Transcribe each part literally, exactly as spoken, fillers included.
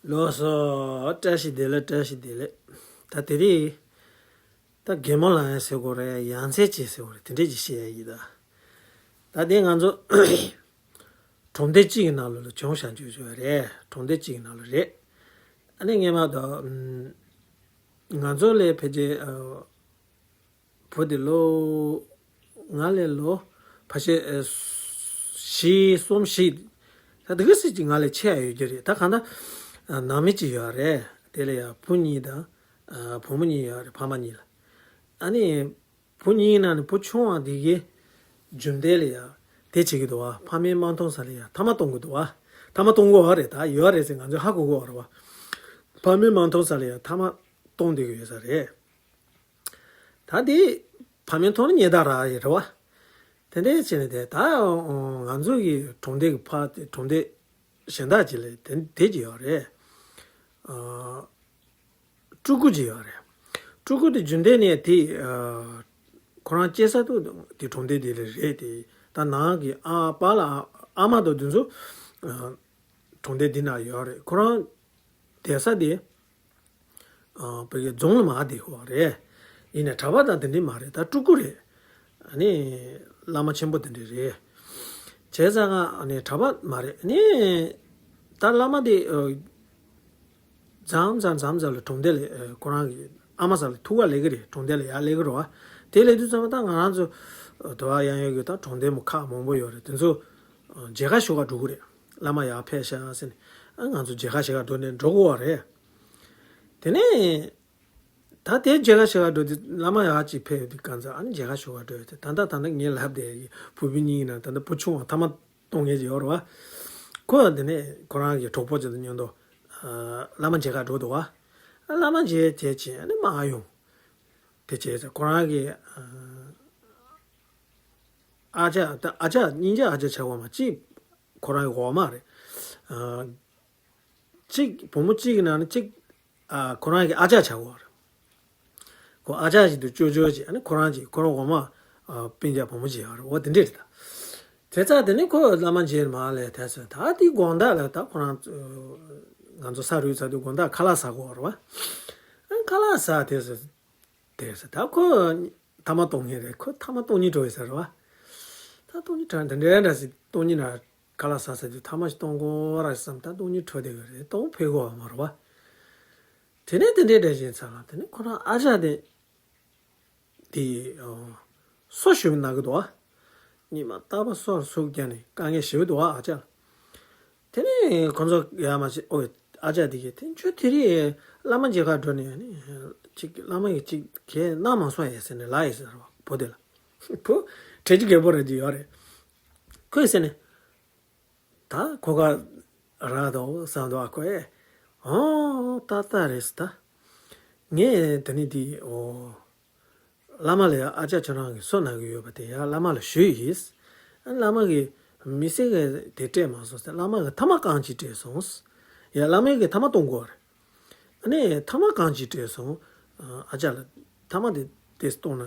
ལགས་སོ། བཀྲ་ཤིས་བདེ་ལེགས། བཀྲ་ཤིས་བདེ་ལེགས། ད་དེ་རིང་ད་གད་མོ་ལངས་ཡ་ཟེར་དགོས་རེད། ཡ་མཚན་ཅན་ཟེར་དགོས་རེད། དེ་འདྲས་ཅིག་བཤད་ཡ་ཡིན་ད། ད་དེ་ང་ཚོ་གྲོང་སྡེ་གཅིག་གི་ནང་ལོགས་ལ་བྱུང་བཞག་བྱུང་བྱུང་བ་རེད། གྲོང་སྡེ་གཅིག་གི་ནང་ལོགས་རེད། ཨ་ནི་སྔོན་མ་དང་ང་ཚོ་ལས་ཕལ་ཆེར་བུ་དེ་ལོ། ང་ལས་ལོ་ཕལ་ཆེར་ཨ་བཞི་གསུམ་བཞི། ད་དེ་ག་སྲིད་ཅིག་ང་ལས་ཆེ་ཡ་ཡོད་ཀྱི་རེད། ད་གང་ལྟར་ཨ་ནང་མི་གཅིག་ཡོད་རེད། དེ་ལ་ཡ་བུ་གཉིས་དང་ཨ་བུ་མོ་གཉིས་ཡོད་རེད། ཕ་མ་གཉིས་ལ། ཨ་ནི་བུ་གཉིས་ནང་ནས་བུ་ཆུང་བ་དེ་གི་རྒྱུན་ལྡན་ལ་ཡ་དེ་བྱེད་ཀྱི་འདུག་བ། ཕ་མའི་མ་མཐོང་ས་ལ་ཡ་ཐ་མག་གཏོང་གི་འདུག་བ། ཐ་མག་གཏོང་གི་ཡོད་རེད། ད་ཡོད་རེད་ཟེར་ང་ཚོས་ཧ་གོ་གི་ཡོད་རེད་བ། ཕ་མའི་མ་མཐོང་ས་ལ་ཡ་ཐ་མག་གཏོང་བསྡད་ཀྱི་ཡོད་ས་རེད། ད་དེ་ཕ་མའི་ཐོག་ནས་ཉེས་དག་རག་ཡོད་རེད་བ། དེ་འདྲའི་བྱས་ནས་དེ་ད་ང་ཚོ་གི་གྲོང་སྡེ་གི་ཕ་དེ་གྲོང་སྡེ་གཞན་དག་ཅིག་ལ་དེ་དེ་ཅིག་ཡོད་རེད། ཨ་སྤྲུལ་སྐུ་ཅིག་ཡོད་རེད། སྤྲུལ་སྐུ་དེ་རྒྱུན་ལྡན་ནས་དེ་ཨ་ཁོ་རང་སྐྱེས་ས་དུ་དེ་གྲོང་སྡེ་དེ་ལ་རེད་དེ། ད་ནང་གི་ཨ་པ་ལ་ཨ་མ་དང་དེ་ཚོ་ཨ་གྲོང་སྡེ་འདི་ན་ཡོད་རེད། ཁོ་རང་བསྡད་ས་དེ་ཨ་བོད་ཀྱི་རྫོང་ལ་མར་བསྡད་ཡོད་རེད། ཡིན་ནའི་གྲྭ་པ་དང་དེ་འདྲ་མ་རེད། ད་སྤྲུལ་སྐུ་རེད། ཨ་ནི་བླ་མ་ཆེན་པོ་དེ་འདྲ་རེད། བྱས་ཙང་ཨ་ནི་གྲྭ་པ་མ་རེད། ཨ་ནི་ད་བླ་མ་དེ་ཨ་མཚམས་མཚམས་མཚམས་མཚམས་ལ་གྲོང་སྡེ་ལ་ཨ་ཁོ་རང་གི་ཨ་མ་ས་ལ་ཐུག་ག་སླེབས་ཀྱི་རེད། གྲོང་སྡེ་ལ་ཡར་སླེབས་ཀྱི་རེད་བ། དེ་སླེབས་དུས་ཙམ་པ་ད་ང་རང་ཚོ་དེ་བ་ཡང་ཡོད་ཀྱི་ད་གྲོང་སྡེ་མོ་ཁག་མང་པོ་ཡོད་རེད། དེ་ཚོ་ཨ་མཇལ་ཁ་ཞུ་ག་འགྲོ་གི་རེད། བླ་མ་ཡར་ཕེབས་ཤག་ཟེར་ནས་ཨ་ང་ཚོ་མཇལ་ཁ་ཞུ་ག་འགྲོ་ནས་འགྲོ་དགོས་བ་རེད། དེ་ནས་ད་དེ་མཇལ་ཁ་ཞུ་ག་འགྲོ་དུས་བླ་མ་ཡར་ཅིག་ཕེབས་དུས་གང་ཚ་ཨ་ནི་མཇལ་ཁ་ཞུ་ག་འགྲོ་ཡོད་དེ། ད་ལྟ་ད་ལྟ་ངའི་ལབ་བསྡད་ཡ་གི་བུ་བུ་གཉིས་ཡིན་ན་ད་ལྟ་བུ་ཆུང་བ་ཐ་མག་གཏོང་མཁན་ཅིག་ཡོད་རེད་བ། ཁོ་དེ་ནས་ཁོ་རང་གི་གྲོགས་པོ་ཅིག་དང་མཉམ་དུ་ཨ་བླ་མ་མཇལ་ག་འགྲོ་འདུག་བ། ཨ་བླ་མ་མཇལ་བྱས་བྱས་ཨ་ནི་མར་ཡོང་། དེ་བྱས་ཙང་ཁོ་རང་གི་ཨ་ཨ་ཅག་ད་ཨ་ཅག་སྙིང་རྗེ་ཨ་ཅག་ཆགས་པ་མ་གཅིག་ཁོ་རང་གི་འོག་མ་རེད། ཨ་གཅིག་བུ་མོ་གཅིག་གི་ནང་ནས་གཅིག་ཨ་ཁོ་རང་གི་ཨ་ཅག་ཆགས་པ་རེད། ཁོ་ཨ་ཅག་ཞིག་ཏུ་ཅོ་ཅོ་ཅིག་ཨ་ནི་ཁོ་རང་ཅིག་ཁོ་རང་འོག་མ་ཨ་སྤུན་ཀྱག་བུ་མོ་ཅིག་ཡོད་རེད། འོ་དེ་འདྲས་རེད་ད། དེ་ཚ་དེ་ནས་ཁོ་བླ་མ་མཇལ་མར་ལ་དེ་ཚོ་ད་དེའི་དགོང་དག་ལ་ད་ཁོ་རང་ང་ཚོ་ས་རུབ་ཚར་དུས་དགོང་དག་ཁ་ལག་ཟ་དགོས་རེད་བ། ཨ་ཁ་ལག་ཟ་དེ་ཚོ་དེ་ཚོ་ད་ཁོ་ཐ་མག་གཏོང་མཁན་རེད། ཁོ་ཐ་མག་གཏོང་སྙིང་བྲོ་བའི་ས་རེད་བ། ད་གཏོང་སྙིང་བྲོ་དེ་འདྲ་འདྲ་ཞིག་གཏོང་སྙིང་ན་ཁ་ལག་ཟ་ཟ་དུས་ཐ་མག་ཞིག་གཏོང་དགོས་ར་བསམ། ད་གཏོང་སྙིང་བྲོ་དེ་ག་རེད། གཏོང་ཕོད་དགོས་བ་མ་རེད་བ། དེ་ནས་དེ་འདྲའི་འདྲ་བཞིན་ཚར་ལ་དེ་ནས་ཁོ་རང་ཨ་ཅག་དེ་དེ་ཨ་སོ་ཞིག་ན་གི་འདུག་བ། ཉི་མ་རྟག་པར་སོར་ཟུག་རྒྱག་ནས་དཀའ་ངལ་ཞེ་པོ་འདུག་བ་ཨ་ཅག་ལ། དེ་ནས་ཁོ་ཚོ་ཡར་མར་བྱས། ཨོ་ཨ་ཅག་དེ་གིས་དེ་ཁྱོད་དེ་རིང་བླ་མ་མཇལ་ག་འགྲོ་ནས་ནི་ཅིག་བླ་མ་གིས་ཅིག་གས་གནང་མ་སོང་ཡས་ཟེར་ནས་ལབ་ཡས་ཟེར་བ་བུ་དེ་ལ། བུ་བྲེལ་གྱི་རྒད་པོ་རེད་ཅིག་ཡོད་རེད། ཁོས་ཟེར་ནས། ད་ཁོ་ག་རག་འདུག་བསམ་འདུག་ཨ་ཁོས། ཨོ་ཏག་ཏག་རེད་ཟེར་ད། ངས་དེ་ནི་དེ་ཨོ། བླ་མ་ལ་ཡ་ཨ་ཅག་ཁྱོད་རང་གིས་སོ་ན་གི་ཡོད་པ་དེ་ཡ་བླ་མ་ལ་ཞུས་ཡིན། ཨ་བླ་མ་གིས་མི་སེར་གི་དེ་སྤྲད་མ་སོང་ཟེར། བླ་མ་གིས་ཐ་མག་རྐང་གཅིག་སྤྲད་སོང་། ཡ་བླ་མ་གིས་ཐ་མག་གཏོང་དགོས་རེད། ཨ་ནི་ཐ་མག་རྐང་གཅིག་སྤྲད་སོང་། ཨ་ཅག་ལ་ཐ་མག་དེ་དེ་གཏོང་ན་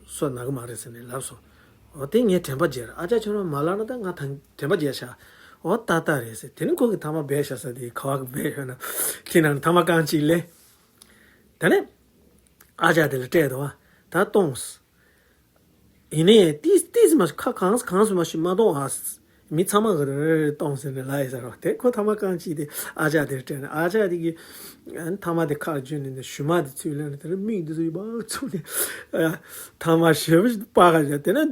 སོ་ན་གི་མ་རེད་ཟེར་ནས་ལབ་སོང་། འོ་དེ་ངས་དྲན་པ་བརྗེད་ར། ཨ་ཅག་ཁྱོད་རང་མ་ལབ་ན་ད་ང་ད་དྲན་པ་བརྗེད་ཤག་འོ་ཏག་ཏག་རེད་ཟེར། དེ་ནི་ཁོ་གིས་ཐ་མག་སྦས་བཞག་ས་དེ་ག་བ་གི་སྦས་ཡོད་ན་དེ་ནང་ནས་ཐ་མག་རྐང་གཅིག་ལེན། ད་ནི་ཨ་ཅག་དེ་ལ་སྤྲད་འདུག་བ། ད་གཏོང་། ཡིན་ནའི་ཏིས་ཏིས་མ་ཁ་གང་གང་སུ་མ་ཞིག་མ་གཏོང་ཨ། མི་ཚང་མ་གི་རེ་རེ་གཏོང་ཟེར་ནས་ལབ་ཡིན་ཟེར་བ། དེ་ཁོ་ཐ་མག་རྐང་གཅིག་དེ་ཨ་ཅག་དེར་སྤྲད་ནས། ཨ་ཅག་དེ་གིས་ཨ་ཐ་མག་དེ་ཁ་ལ་འཇུས་ནས་ནས་ཞུ་མ་དེ་ཚུར་ལེན་ནས། དེ་ནས་མིག་འདི་ཚོ་ཡི་བག་ཚུགས་ནས་ཨ་ཐ་མག་ཞེ་པོ་ཞིག་སྤར་ག་བཞག་དེ་ནས་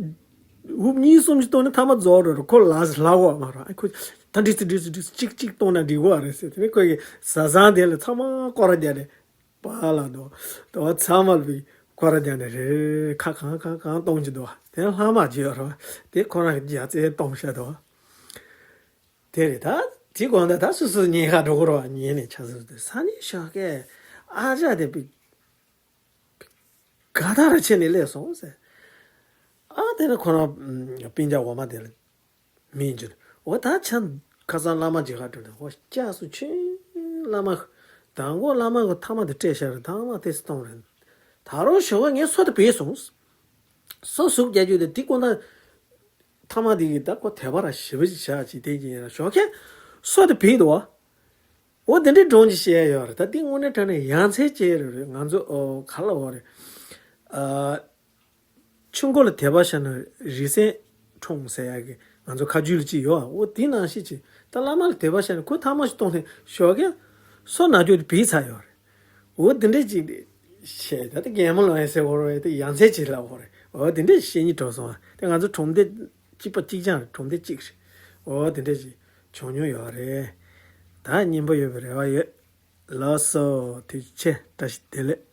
ཧུབ་གཉིས་གསུམ་ཞིག་གཏོང་ནས་ཐ་མག་རྫོགས་འགྲོ་རུ་ཁོ་ལ་ལ་གོ་བ་མ་རེད། ཨ་ཁོ་ད་འགྲིག་སི་འགྲིག་སི་འགྲིག་སི་གཅིག་གཅིག་གཏོང་ན་འགྲིག་གོ་བ་རེད་ཟེར། དེ་ནས་ཁོ་གིས་བཟའ་ཚང་དེ་ལ་ཚང་མ་སྐོར་ར་རྒྱག་ནས། པཱ་ལགས་དང་དེ་བ་ཚང་མ་ལ་བི་ཁོ་ར་རྒྱག་ནས་རེ་ཁ་གང་གང་གང་གཏོང་གི་འདུག་བ། དེ་ལྷག་མ་བརྗེད་རོགས་དེ་ཁོ་རང་གི་རྒྱ་རྩེ་གཏོང་ཤ་འདུག་བ། དེ་རེད་ད། དེ་དགོང་དག་ད་སོ་སོ་ཉལ་ཁ་འགྲོ་གི་རོགས་བ། ཉལ་ནས་ཆ་སོ་དེ་ས་ནས་ཤོག་གས་ཨ་ཅག་དེ་བི་ག་ད་ར་ཆེ་ནས་སླེབས་སོང་ཟེར། ཨ་དེ་ནས་ཁོ་རང་སྤུན་ཀྱག་འོ་མ་དེ་ལ། མིན་འགྱུར། འོ་ད་ཆ་ཁ་སང་བླ་མ་མཇལ་ཁ་འགྲོ་ནས་འོ་སྐྱག་སུ་ཆུན་བླ་མ། དང་པོ་བླ་མ་གི་ཐ་མག་དེ་སྤྲད་བཞག་རེད། ཐ་མག་དེ་སུ་གཏོང་རེད། ད་རུང་ཞོགས་ཀས་ངས་སོ་དེ་བུད་སོང་། སོ་ཟུག་རྒྱག་རྒྱུ་དེ་དེ་ཀོ་ན། ཐ་མག་དེ་གི་ད་ཁོ་དད་པ་ར་ཞེ་པོ་ཅིག་བྱ་ཅིག་དེ་གི་ཡིན་ན་ཞོགས་ཀས་སོ་དེ་བུད་འདུག་བ། འོ་དེ་འདྲའི་སྒྲུང་ཅིག་བཤད་ཡོད་རེད། ད་འདི་དངོས་གནས་དྲང་གནས་ཡ་མཚན་ཅིག་རེད། རེད། ང་ཚོ་ཨོ་ག་ལ་འོ་རེད། ཨ། ཆུ་མགོ་ལ་དད་པ་བཞག་ན་རིགས་སེལ་འཁྲུངས་ཟེར་ཡག་གི་ང་ཚོ་ཁ་རྒྱུན་ལ་ཅིག་ཡོད། འོ་དེ་ནང་བཞིན་ཅིག་ད་བླ་མ་ལ་དད་པ་བཞག་ན་ཁོས་ཐ་མག་ཅིག་བཏུངས་ནས་ཞོགས་ཀས་སོ་ན་རྒྱུ་དེ་བིས་ཚར་ཡོད་རེད། འོ་དེ་འདྲས་ཅིག་བཤད། ད་ལྟ་རྒན་མོ་ལ་ཡང་ཟེར་བོར་བས་དེ་ཡ་མཚན་ཅིག་ལབ་བོར་རེད། འོ་དེ་འདྲས་བཤད་སྙིང་བྲོ་སོང་བ། དེ་ང་ཚོ་གྲོང་སྡེ་གཅིག་པ་གཅིག་རྐྱང་རེད། གྲོང་སྡེ་གཅིག་རེད། འོ་དེ་འདྲས་ཅིག་བྱུང་མྱོང་ཡོད་རེད། ད་སྙན་པོ་ཡོད་པའི་རེ་བ་ཡོད། ལགས་སོ། ཐུགས་རྗེ་ཆེ། བཀྲ་ཤིས་བདེ་ལེགས།